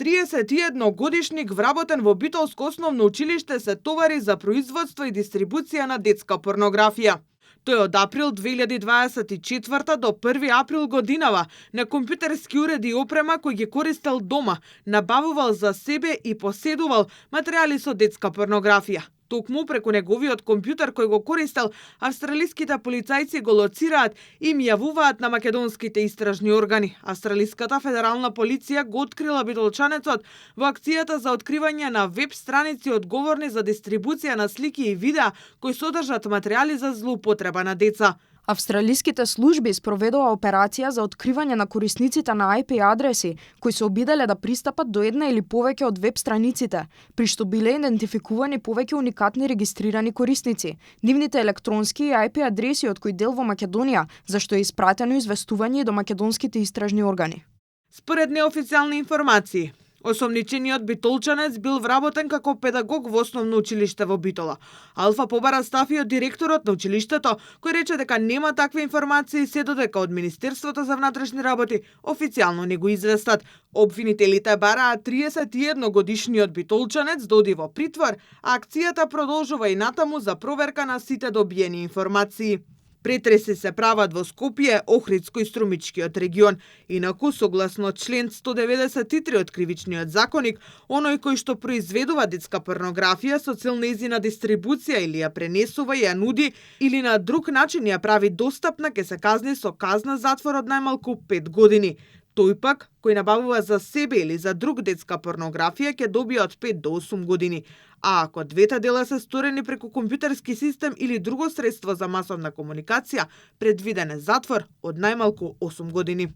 31-годишник вработен во Битолско основно училиште се товари за производство и дистрибуција на детска порнографија. Тој од април 2024 до 1 април годинава на компјутерски уреди и опрема кој ги користел дома, набавувал за себе и поседувал материјали со детска порнографија. Токму преку неговиот компјутер кој го користел, австралиските полицајци го лоцираат и им јавуваат на македонските истражни органи. Австралиската федерална полиција го открила битолчанецот во акцијата за откривање на веб страници одговорни за дистрибуција на слики и видеа кои содржат материјали за злоупотреба на деца. Австралиските служби спроведува операција за откривање на корисниците на IP адреси, кои се обиделе да пристапат до една или повеќе од веб страниците, при што биле идентификувани повеќе уникатни регистрирани корисници. Нивните електронски и IP адреси од кои дел во Македонија, зашто е испратено известување и до македонските истражни органи. Според неофицијални информации, осомничениот битолчанец бил вработен како педагог во основно училиште во Битола. Алфа побара стафи од директорот на училиштето, кој рече дека нема такви информации се додека од Министерството за внатрешни работи официјално не го известат. Обвинителите бараат 31-годишниот битолчанец да оди во притвор, а акцијата продолжува и натаму за проверка на сите добиени информации. Претреси се прават во Скопје, Охридско и Струмичкиот регион. Инаку, согласно член 193 од Кривичниот законник, оној кој што произведува детска порнографија со цел нејзина дистрибуција или ја пренесува, ја нуди или на друг начин ја прави достапна, ќе се казни со казна затвор од најмалку 5 години. Тој пак, кој набавува за себе или за друг детска порнографија, ќе добие од 5 до 8 години. А ако двете дела се сторени преку компјутерски систем или друго средство за масовна комуникација, предвиден е затвор од најмалку 8 години.